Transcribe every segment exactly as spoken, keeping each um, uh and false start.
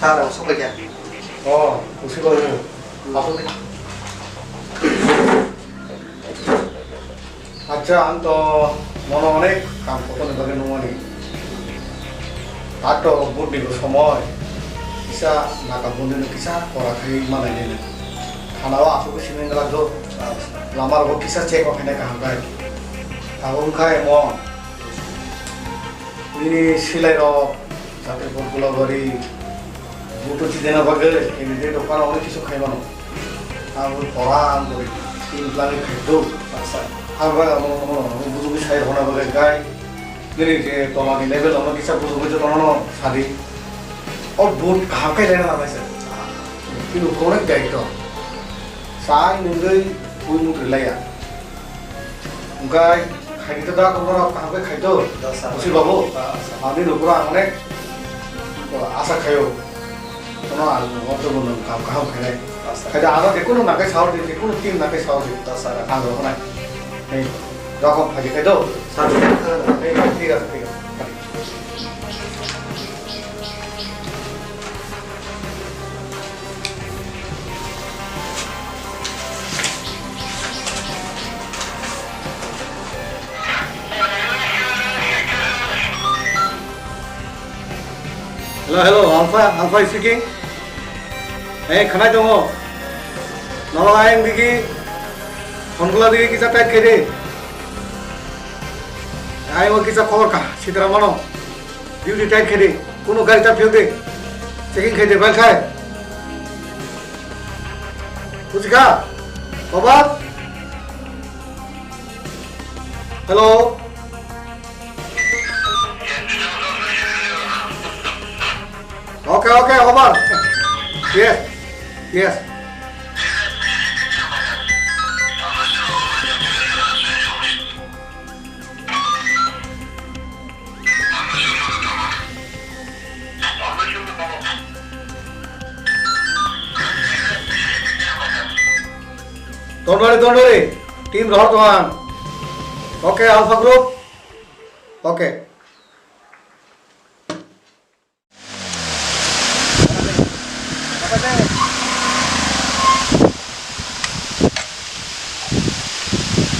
Sir, ang sokphaikha. Oh, usi ko. Asuk de. Acha, ang to mono onek kam kotor ni bagwi nungmani. Ato vote ni somoi kisa naka bundi no kisa kora khai manai nini. Thana o asuk simi ngalak do. Lama rogo kisa check o khaina kaham khai. Abo wngkha emon. Nini silai rok, jate bot gula gori, buto chidena bagwi, candidate rok phano onek kisu khai mano. Ang bo pora ang gori, tin plan khai do, asa. Ang ba amo amo amo buju bi sai hona bagwi gai. Nini je tola ni level ono kisa buju bi joto no sadi. O but kaham khai lena na sai. Kinu konek gai to. Sai nungwi pui mut rilaya. Hwnkhe khaidi to da, kono kaham khe khaito. Da, sir. Musi babu. Ah, sir. Ani nukura ang onek asa khayo. Kono ang ordo bono kaham kaham khainai. Da, sir. Khaida ano jekunu nakai saudi, jekunu team nakai saudi. Da, sir. Ang roknai. Hei, rokom khaidi khaito. Sir. Hei, thik ase, thik ase. Hello, hello, Alpha, Alpha speaking. Hey, khanai tongo. Nolo ayang digi, phone kula digi kisa tight khaidi. Ayang o kisa khobor ka, sitra mano. Duty tight khaidi, kuno gari ta phiyok de. Checking khaidi, bal khai. Bujikha? Over. Hello. Okay, okay, over. Yes. Yes. Don't worry, don't worry. Team rohor tong ang. Okay, Alpha Group. Okay.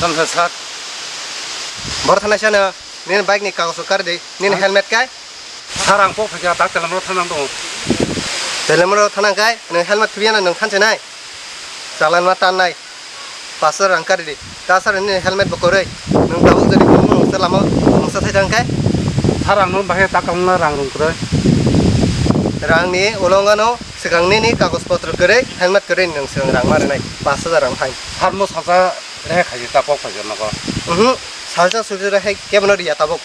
Thank you, sir. Bor thanai sana. Nini bike ni kagoz rok kari di. Nini helmet kai? Sir, ang pok phaikha, tak Telemro thana tongo. Telemro thana kai? Nini helmet thubiya na nung thanse nai? Chalan ma tan nai. Paso rang kari di. Ta sir nini helmet bo koroi. Nung tabuk jodi nung nung se lama nung se thai thang kai? Sir, ang nung bahai tak kalna rang rung koroi. Rang ni ulong ano swkang nini kagoz potro koroi, helmet koroi nung swkang rang ma rinai. Paso rang phai. Sir, mo salsa rehe khaji ta pok phaikha nogo. Mhm. Salsa suju rehe kebono riya tabuk.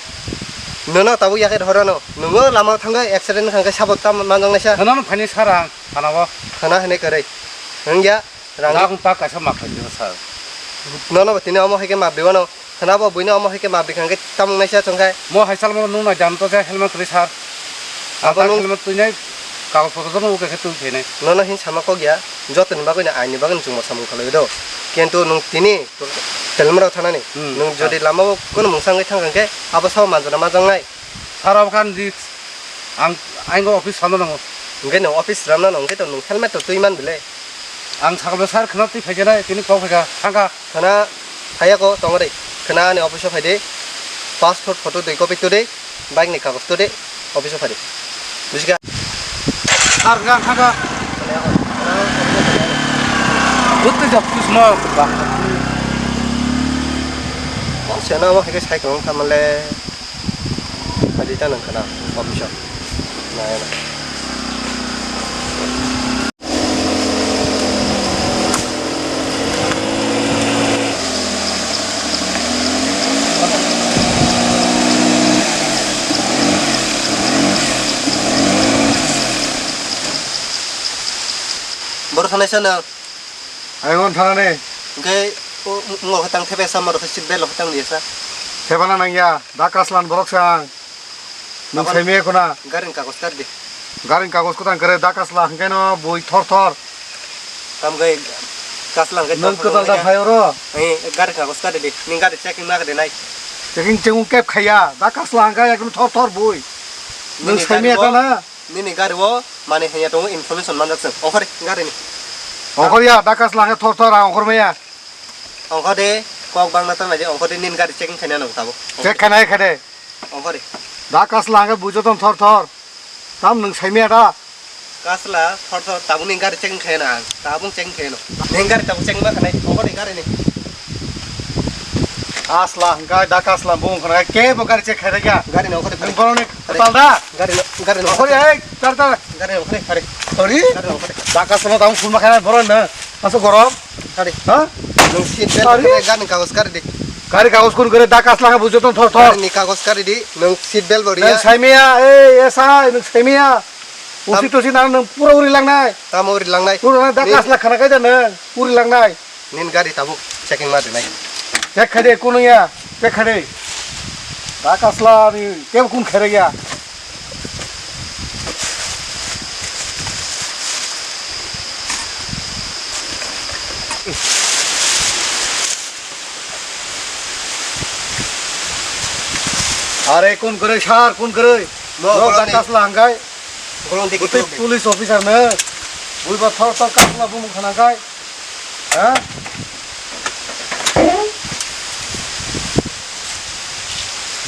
Nono tabuk yakhai rohorano. Nungo lama thangwi accident wngkha hwnkhe sabo tam manjaknaisa. Khwnano phaini sir ang, khwnao. Khwna hwnwi kwrwi. Wngya, rang. Dakung tak kaisa ma khaidi sir. Nono bo tini omo hai khe map riwano. Khwnabo buino omo hai khe map rikha hwnkhe tam wngnaisa chwngkhe. Mo hai salmano nung nai dan to je helmet kwrwi sir. Abo ang tak nung helmet twinai kagoj potro no uke khe twi phainai. Nono hin sama kok ya. Jotoni bagwi no aini bagwi no chwngbo samung khalaiwi do. Kintu nung tini Telemrao thanani. Hmm, nwng jodi lamao kono mungsa wngwi thangkha hwnkhe abo sao manjana majaknai. Sir, abo khan risk. Ang, ang o office salna nango. Hwnkhe nwng office ramna nang hwnkhe to nwng helmet to twi man bile. Ang sakal sir khwna twi phaijanai, tini kok phaikha, thangkha. Khwna phaiya ko tongori. Khwna ani office o phaidi. Passport photo dui copy tudi. Bike ni kagoz tudi, office o phadi. Bujikha? Ar gang khaga. Butti jak pus mo. Bah. O sena mo hake cycle thamale. Phadi ta nang khana office o. Na ya na. Boro thanai sa nwng? Ayung thanani. Hwnkhe o, o, wngkha tang thepai sa, morokhe seat belt rokhe tang liya sa. Thepana nangya, da kaslan borok sa ang. Nwng saimaya khuna. Garing kagos kar di. Garing kagos kwtang kare da kasla hwnkhe no bui thor thor. Tam gai kasla hwnkhe. Nwng kwtal da phai oro. Eh, garing kagos kar di. Ning gari checking ma kade nai. Checking chengung kep khaya. Da kasla hwnkhe ekdom thor thor bui. Nwng saimaya khuna. Nini gari o mani hanya tongo information manjak chwng. Ongkhor gari ni. Ongkhor ya, da kasla hwnkhe thor thor ang ongkhor maya. Ongkhor de, kok bangna tang nai de, ongkhor de nini gari checking khaina nang tabo. Check khaina khe de. Ongkhor de. Da kasla hwnkhe bujo tong thor thor. Tam nwng saimaya da? Kasla thor thor tabuk nini gari checking khaina ang. Tabuk checking khaina. Nini gari tabuk checking ma khanai. Ongkhor de gari ni. Asla hwnkhe da kasla bung khana kebo gari check khaida kya? Gari no khori. Nung boroni kwtal da? Gari no, gari no. Khori ai, tar tar. Gari no khori, khori. Khori? Gari no khori. Da kasla tang phun ma khana boron na. Aso gorom. Khori. Ha? Nung seat belt khori? Khori, gari ni kagos khori di. Gari kagos kun khori da kasla ha bujo tong thor thor. Gari ni kagos khori di. Nung seat belt bo riya. Nung saimia, ei, esai, nung saimia. Usi tusi nang nung pura uri langnai. Tamo uri langnai. Pura nang da kasla khana kaida nung uri langnai. Nini gari tabuk checking ma dinai. Check khai de, kunu ya, check khai de. Da kasla ni tebo kun khere ya. Are kun kere sar, kun kere. Mo, no, da kasla hangkai. Golong dikit. Police officer ne. Bui ba thor thor kasla bumung khana kai. Ha?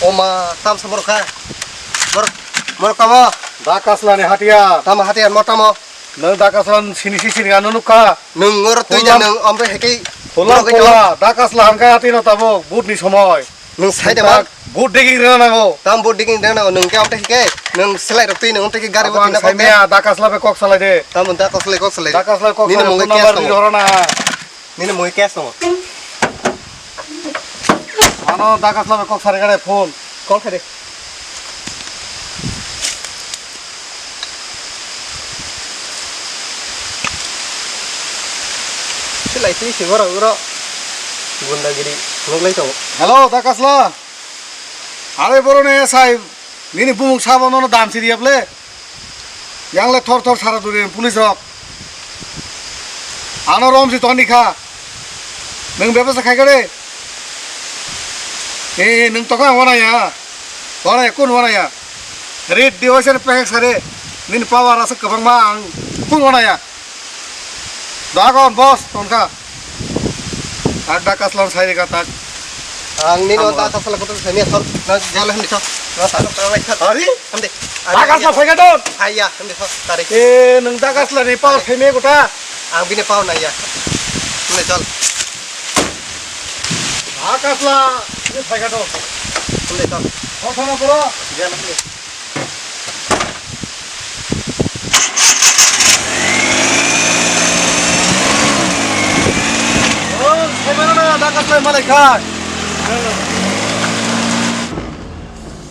Oma, tam sa borok kha. Borok, borok tamo? Da kasla ni hatiya. Tamo hatiya, mo tamo? Nang da kasla sini si sini anu nukha. Nung ngor tui ja nang omre hekei. Pola, pola, da kasla hangkai hati no tabo, but ni somoi. Nung sai de bak. Vote digging rwna nango. Tam vote digging rwna nango. Nung ke amte ke, nung selai rok twi nung amte ke gari bo tina kok de. Saimia, da kasla be kok salai de. Tam da kasla kok salai. Da kasla kok salai. Nini mung ke phone number di dhoro na. Nini mung ke tongo. Ano da kasla be kok salai gare phone. Call kare. Silai twi si borok oro gundagiri nuklai tongo. Hello, da kasla. Are borok ne sai nini bumung sabo nono dam siri able. Yang le thor thor sara duri police rok. Ano rom si toni kha. Nung bebasa khai kare. Eh, nung tokha wana ya. Wana ya, kun wana ya. Rit device pek sare. Nini power asa kwbangma ang kun wana ya. Dagon boss tongkha. Tak da kaslan sai rega tak. Ang nini da kaslan kotor sai ni sor na jale hindi sor. Na sar na lai sar. Hari? Hindi. Da kaslan sai gadon. Aiya, hindi sor. Tari. Eh, nung da kaslan ni power sai me kota. Ang bini power na ya. Hindi chol. Da kaslan ni sai gadon. Hindi chol. Kotha na pura. Jale hindi.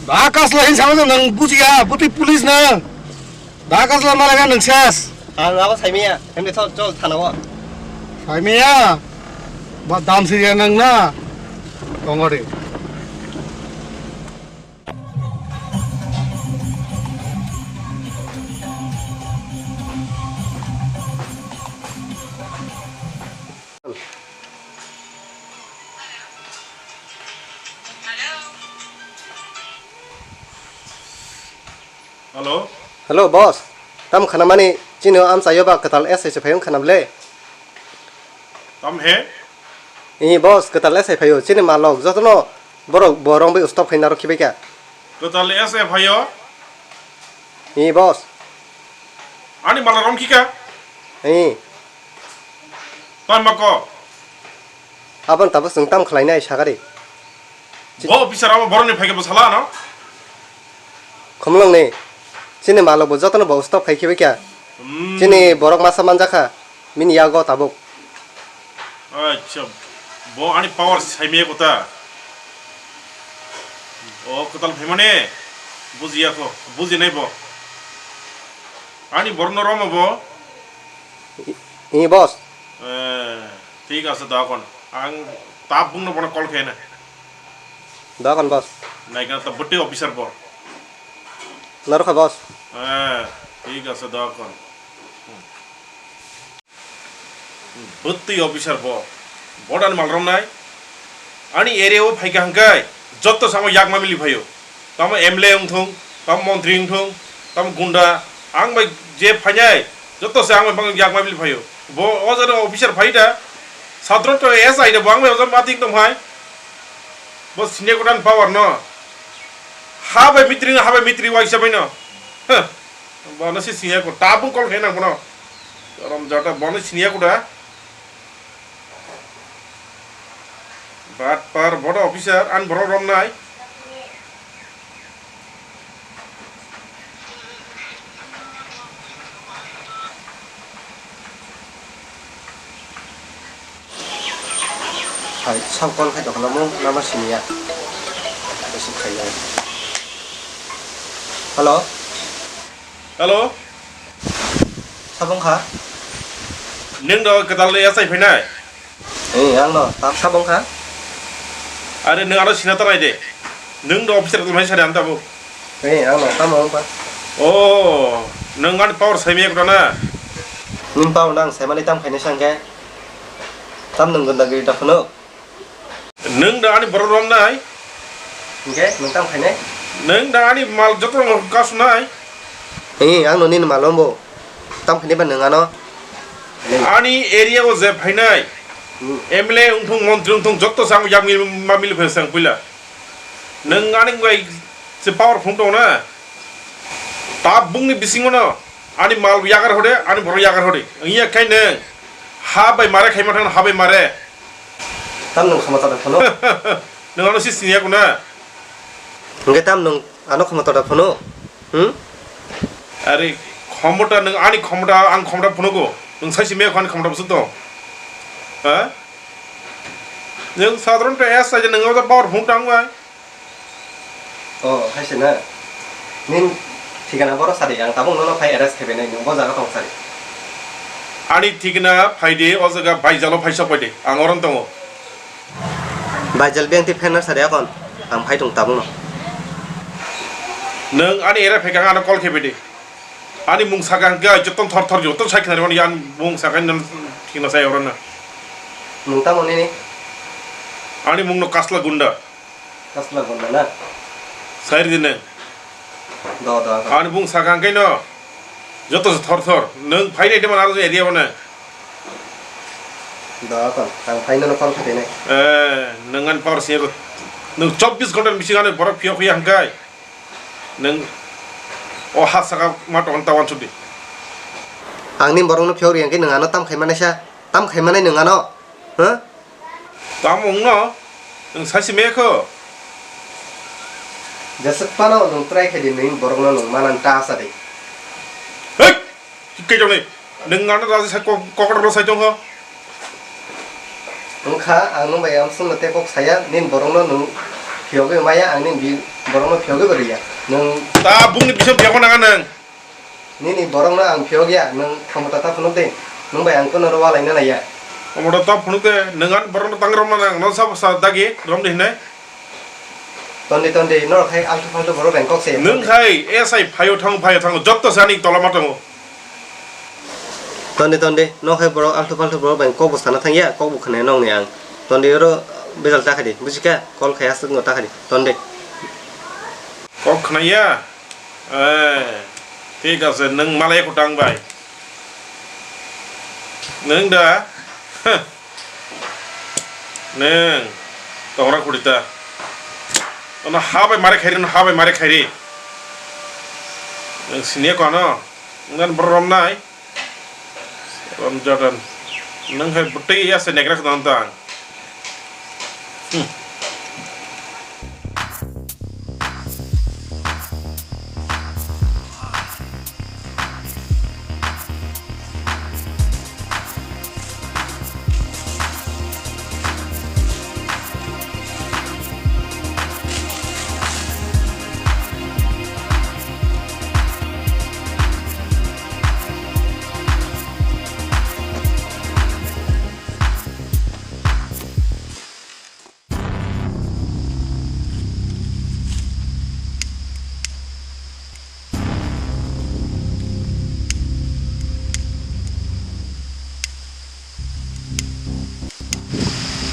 Da kasla hin sama nang bujiya, buti police na. Da kasla malaga nang ses. Ang abo saimiya, hindi chol chol thana o. Saimiya, ba dam siriya nang na. Tongori. Hello. Hello, boss. Tam khanamani chini o amchaio ba kwtal S I se phaiwng khanam le. Tam he? Ee, boss, kwtal S I phaio. Chini malok jotono borok bo romwi stop khaina rw khibai kha. Kwtal S I phaio? Ee, boss. Ani mala rom khika? Ee. Tama ko? Abon tabuk chwng tam khlainai sagari. Bo officer abo borokni phaikhe bo sala ano? Khumlwngni. Chini malok bo jotono bo stop khai khibai kha. Hmm. Chini borok masa manjakha. Bini yago tabuk. Acha, bo ani power saimaya kota. O kwtal phaimani bujiya kho, bujinai bo. Ani borokno romo bo. I, i, boss. Eh, thik ase, doakon. Ang tabukno bono call khaina. Doakon, boss. Naikha ta bwtwi officer bo. Norokha, boss. Eh, thik ase, doakon. Hmm. Bwtwi officer bo, bodan mal romnai. Ani area o phaikha hwnkhe jotto samo yakma mili phaio. Tamo M L A wngthung, tamo montri wngthung, tamo gunda, Ang bai je phainai, joto se ang bai bang yak mai bili phaio. Bo o jora officer phai da, satro to S I da bo ang bai o jora meeting tong phai. Bo senior kudan power no. Ha bai mitri, ha bai mitri waisa bai no. Huh. Bo no si senior ko tabung kol khe nang bono. Rom jota bo no senior kuda. Bat par bodo officer an borok romnai. Hai, sab call khai tongkha, namo, namo siniya. Receive khaiyai. Hello? Hello? Sabo wngkha? Nwng do kwtal S I phainai? Eh, ang no, tam sabo wngkha? Are nwng ano sina tanai de. Nwng do officer kwtal phai sari ang tabo. Eh, ang no, tamo wngkha? Oh, nwng ani power saimaya kwtal na? Nwng power nang saimani tam khainai sangkhe. Tam nwng gundagiri da phunuk. Nwng da ani borok romnai? Hingke nwng tam khainai? Nwng da ani mal joto rok kasunai? Ee, ang no nini mal rombo. Tam khainai ba nwng ano? Ani area o je phainai, Hmm. M L A wngthung, montri wngthung, joto se ang yakni mamili phai sang puila. Nwng ani bai se power phone tongo na? Tabungni bisingo no ani mal yagar hode, ani borok yagar hode. Wngya khe nwng ha bai mare khaima thang, ha bai mare. Tam nwng khama tada phano? Nwng ano si siniya kuna? Hingke tam nwng ano khama tada phano? Hmm? Are khomota nwng ani khomota, ang khomota phano go. Nwng sai si me khani khomota busu to. Ha? Nwng sadron to S I nwng o power phone tang bai. Oh, hai se na. Nin thikana boro sadi, ang tabuk nono phai arrest khaibai nai, nwng bo jaga tong sadi. Ani thikana phai di, o jaga Baijalo phai sok pai di, ang oron tongo. Baijal beng ti phenar sadi akon, ang phai tong tabuk no. Nwng ani era phai kha ano call khaibai di. Ani mung saka hwnkhe joto thor thor joto sai khna rwmani, ani mung saka nang thikna sai oro na. Mung tamo nini? Ani mung no Kasla Gunda. Kasla Gunda na? Sai rwdi nang. Do, do. Ani bung saka hwnkhe no. Joto se thor thor. Nwng phainai de mano aro area o na. Do, kon. Ang phaino no call khainai. Eh, nwng ani power se. Nwng chobbish ghonta ni bisingo ani borok phiyok ya hwnkhe. Nwng o ha saka ma tong ta wansuk di. Ang ni borok no phiyok ri hwnkhe nwng ano tam khai manai sa. Tam khai manai nwng ano. Ha? Tamo wngno? Nwng saisi mekho? Jeswk phano nwng try khe di, nwng borokno nwng manang ta sa di. Hei! Tikai jone. Nwng ano raji sai kok-, kokor lo sai tongkho. Wngkha, ang nwng bai amswngno tei kok saya, nini borokno nwng phiyogwi maya, ang nini bi-, borokno phiyogwi bo riya. Nwng ta bungni bising phiyokma nanga nwng. Nini borokno ang phiyok ya, nwng khomota ta phunuk di. Nwng bai ang kunu rw walaina nai ya. Khomota ta phunuk de, nwng ani borokno tang romna nang, no sabo sa dagi rom di hinai. Tondi, tondi, norok hai altu faltu borok beng kok se. Nwng hai S I phaio thango, phaio thango, jotto se ani tola ma tongo. Tondi, tondi, norok hai borok altu faltu borok beng kok bo sana thang ya, kok bo khna ya nokni ang. Tondi oro bejal ta kha di, buji kha? Call khai aswk no ta kha di, tondi. Kok khna ya? Eh, thik ase, nwng malai kwtang bai. Nwng da? Huh. Nwng tongra khurita. Ono ha bai mare khairi, ono ha bai mare khairi. Nwng siniya ko ano? Nwng dan bor romnai? Rom Jordan. Nwng hai bwtwi ya se negra khna tang. Hmm.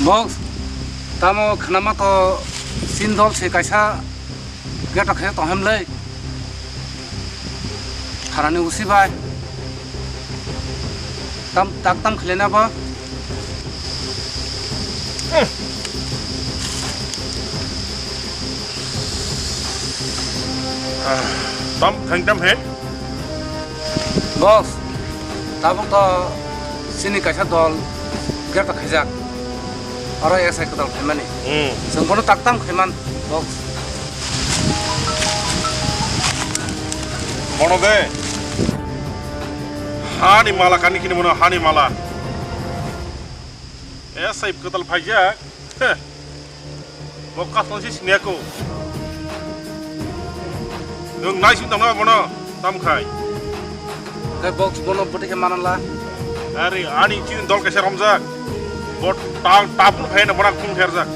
Box, tamo khnama to sindol se kaisa gate khe tong hem le. Harani usi bai. Tam, tak tam khlai na ba. Tam thang tam he. Boss, tabuk to chini kaisa dol gerta khaijak. Oro S I kwtal phaimani. Hmm. Chwng bono taktam khaiman, boss. Bono de. Hani mala kani kini bono hani mala. S I kwtal phaijak. Heh. Bo kasno si siniya ko. Nwng nai sim tangna bono tam khai. Khe box bono bwtwi khe mananla. Are ani chini dol kaisa romjak. Bo ta-, tabuk phai na bonak phung kherjak.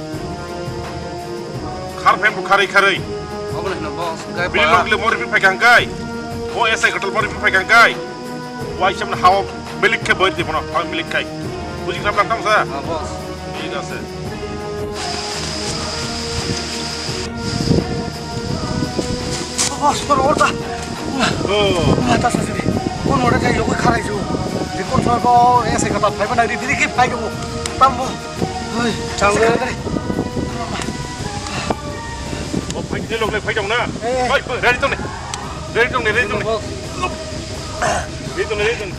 Khar phem bo kharwi kharwi. Obo hino box gai. Bini pa. Logile mori phai kang kai. Bo S I kwtal mori phai kang kai. Waisem na hao milik khe boy di bono, hao milik khai. Buji kram kram sa? Ah, boss. Thik ase. Boss, bono order. Oh. Mata sa sini. Kon order jai yogoi kharai ju. Di kon sor ko S I kwtal phai bana di di ki phai ko. Tam bo. Hoi, chang. O phai di log le phai dong na. Eh. Phai, phai, ready tong ne. Ready tong ne, ready tong ne. Boss. Ready tong ne, ready tong ne.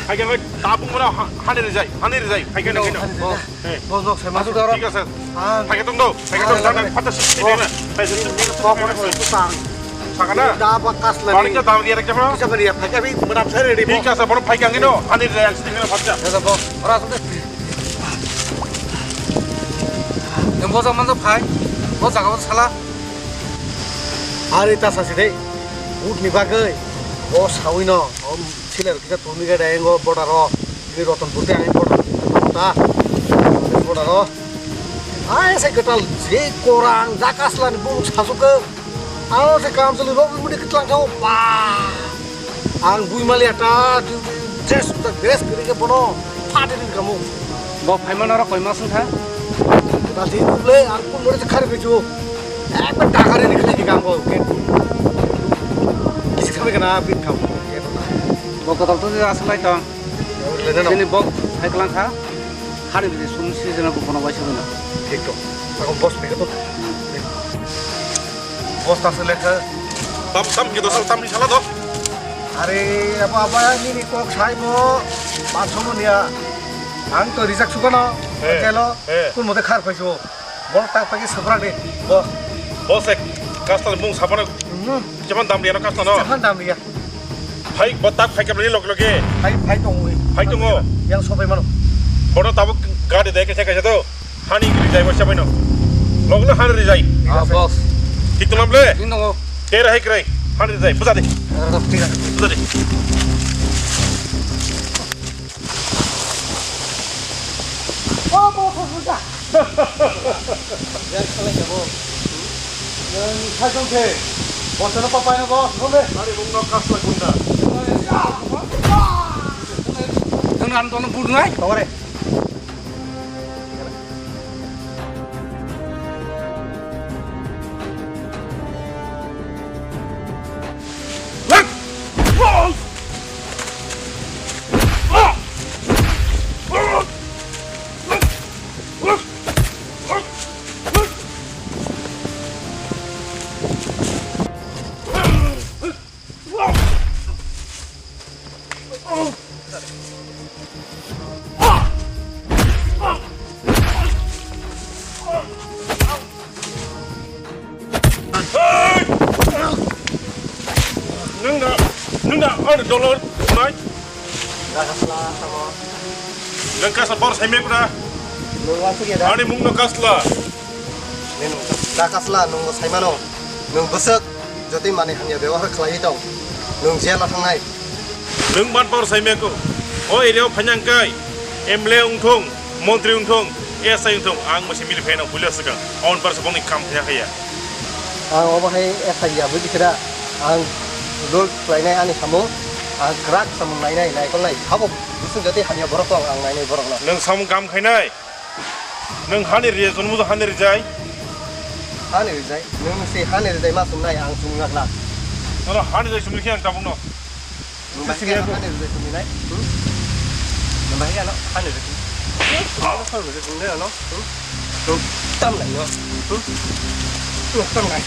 Phai khe tabuk mano ha-, hani rijai, hani rijai. Phai khe no, no, hani rijai. Boss. Hey. Boss, boss, saya masuk. Masuk, Doro. Thik ase. Ah. Phai khe tong do, phai khe tong, ah, sana, lagi. Pata sisi ni na. Phai sisi ni na. Boss, boss, boss, boss. Sakana. Da ba kas lagi. Balik ke dam dia rekam. Bisa beri ya, phai khe abhi madam saya ready, boss. Thik ase, bono phai khe angino, hani rijai, ang sisi ni na phatja. Ya, boss. Ora, sudah. Yang bosa mana phai? Bosa kau salah. Hari ta sasi deh. Ut ni bagai. Bos hawino. Om siler kita tuni ga dai ngo border ro. Ini roton putih angin border. Ta. Border ro. Ai sai ketal je korang jakas lan bung sasuke. Aro se kam selu rok mudi kitlang kau. Wah. Ang bui mali ata dress ta dress kiri ke bono phat din kamu. Bo phaima noro koi mas wngkha? Ta din le ang kun mori khar ke ju. Ek ta khare ni khare ke kam ko ke. Kisi khame kana bit kam. Bo kotor to asalai tong. Lene no. Sini bo hai klang kha. Hari bidi sum si jena ko bono bai sabina. Thik to. Ako boss pe to. Boss ta se lekha. Tam tam ke do sal tam ni sala do. Are, abo abo nini kok sai bo, panso mo niya. Ang to rijak sukano, eh, kelo, eh, kun mote khar paisu. Bol tak pagi sabra de. Bo. Bo se, kastan mung sabana. Hmm. Jaman dam dia no kastan no. Jaman dam dia. Phai, bo tak phai kamni log loge. Phai, phai tong ui. Phai tongo. Yang sobai mano. Bono tabuk gari de kaisa kaisa to. Hani rijai bo sabai no. Log lo hani rijai. Ah, boss. Thik tongam le. Thik tongo. Tera hai krai. Hani rijai. Buja de. Ah, thik ase. Buja de. Oh, boss, buja. Yang khalai jabo. Yang khai tong khe. Boss no papai no boss, no le. Ari bung no kasla gunda. Nang an tono bud nai. Tore. Nung na, nung na, ano dollar, mai? Gak kasla, tamo. Nung kasla bor sai me kuna. Nung wansuk ya da. Ani mung no kasla. Nung gak kasla, nung bo sai mano. Nung besek, jotoi mani hamya bewahar khlaiwi tong. Nung jail o thangnai. Nwng man power sai meko. O area o phanyang kai M L A wngthung, montri wngthung, S I wngthung, ang masi mili phaino puila swkang. Aun par sabong ni kam thaya khaya. Ang obo hai S I ya buji kira. Ang role khlainai ani samung, ang krak samung nainai, naikolnai. Habo busung jati hamya borok tong ang nainai borok no. Nwng samung kam khainai. Nwng hani rijai, jono mudo hani rijai? Hani rijai? Nwng se hani rijai ma sumnai, ang sumnakla. Nono hani rijai sumni khe ang tabukno. Nang bahai ano ani rwjak tongwi nai. Hmm? Nang bahai ano ani rwjak tongwi. Ano sor rwjak tongwi ano. Hmm? Nang tam lai no. Hmm? Nang tam lai.